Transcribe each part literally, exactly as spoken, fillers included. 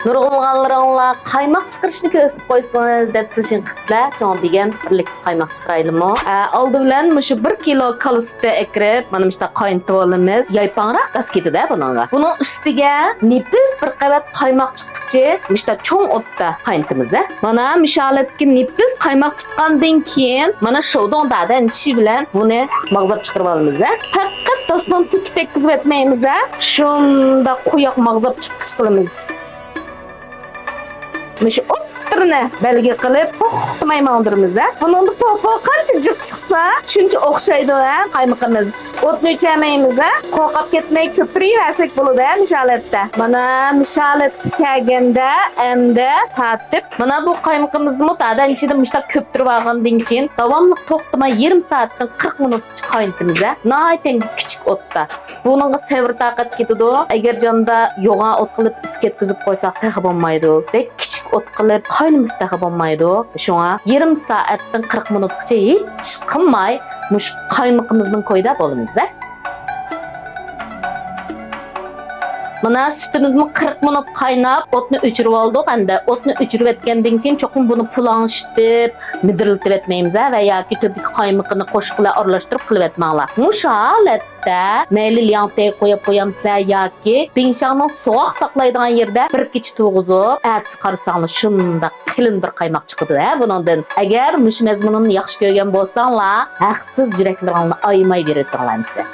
نۇرغۇنلىغانلىرىڭلار قايماق چىقىرىشنى كۆرسىتىپ قويسىڭىز دەپ سىزىشىڭ قىپسىلەر. شۇڭا بۈگۈن بىرلىكتە قايماق چىقىرايلىمۇ؟ ئە، ئالدى بىلەن مۇشۇ بىر كىلو كالا سۈتى ئەكىرىپ، مانا مۇشۇنداق قاينىتىپ ئالىمىز. يايپاڭراق ئاز كېتىدۇ بۇنىڭغا. بۇنىڭ ئۈستىگە نېپىز بىر قەۋەت قايماق چىققۇچە مۇشۇنداق چوڭ ئوتتا قاينىتىمىز. مانا مۇشۇ ھالەتتىكى نېپىز قايماق چىققاندىن كېيىن، مانا شودۇڭ دادەن چىشى بىلەن بۇنى ماغزاپ چىقىرىپ ئالىمىز. پەقەت داستىنىڭ تۈكى تەگكۈزۈپ ئەتمەيمىز. شۇنداق قۇياق ماغزاپ چىققۇچە قىلىمىز. مۇشۇ ئوتتۇرىنى بەلگە قىلىپ، توختىماي ماڭدۇرىمىز، ھە. بۇنىڭدا پوپو قانچە جىق چىقسا، شۇنچە ئوخشايدۇ، ھە، قايمىقىمىز. ئوتنى ئۆچۈرمەيمىز، ھە. قورقۇپ كەتمەي كۆپتۈرۈۋەرسەك بولىدۇ، ھە، مۇشۇ ھالەتتە. مانا مۇشۇ ھالەتكە كەلگەندە، ئەمدى تارتىپ، مانا بۇ قايمىقىمىزنىمۇ تادان ئىچىدە مۇشۇنداق كۆپتۈرۈۋالغاندىن كېيىن، داۋاملىق توختىماي يېرىم سائەتتىن قىرىق مىنۇتقىچە قاينىتىمىز، ھە. ناھايىتى كىچىك ئوتتا. بۇنىڭغا سەۋر تاقەت كېتىدۇ. ئەگەر جاندا يوغان ئوت قىلىپ ئىس كەتكۈزۈپ قويساق تېخى بولمايدۇ. بەك كىچىك ئوت قىلىپ قاينىمىسا تېخى بولمايدۇ. شۇڭا يېرىم سائەتتىن قىرىق مىنۇتقىچە ھېچ قىلماي مۇشۇ قايمىقىمىزنىڭ كويىدا بولىمىز-دە. مانا سۈتىمىزمۇ قىرىق مىنۇت قايناپ، ئوتنى ئۆچۈرۈۋالدۇق. ئەمدى ئوتنى ئۆچۈرۈۋەتكەندىن كېيىن چوقۇم بۇنى پۇلاڭشىتىپ، مىدىرلىتىۋەتمەيمىز ۋە ياكى تۆپىدىكى قايمىقىنى قوشۇقلار ئارىلاشتۇرۇپ قىلىۋەتمەڭلار. مۇشۇ ھالەتتە مەيلى لياڭتەي قويۇپ قويامسىلەر ياكى بىڭشاڭنىڭ سوغۇق ساقلايدىغان يېرىدە بىر كېچە تۇرغۇزۇپ، ئەتىسى قارىساڭلار شۇنداق قېلىن بىر قايماق چىقىدۇ ھە بۇنىڭدىن. ئەگەر مۇشۇ مەزمۇنۇمنى ياخشى كۆرگەن بولساڭلار، ھەقسىز يۈرەكلىرىڭلارنى ئايىماي بېرىۋېتىڭلار ئەمىسە.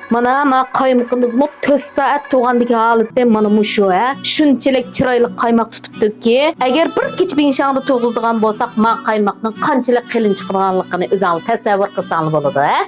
مانا، ما قايمىقىمىزمۇ تۆت سائەت تۇرغاندىكى ھالىتى مانا مۇشۇ، ھە. شۇنچىلىك چىرايلىق قايماق تۇتۇپتۇكى، ئەگەر بىر كېچە بىڭشاڭدا تۇرغۇزىدىغان بولساق، ما قايماقنىڭ قانچىلىك قېلىن چىقىدىغانلىقىنى ئۆزۈڭلار تەسەۋۋۇر قىلساڭلار بولىدۇ، ھە.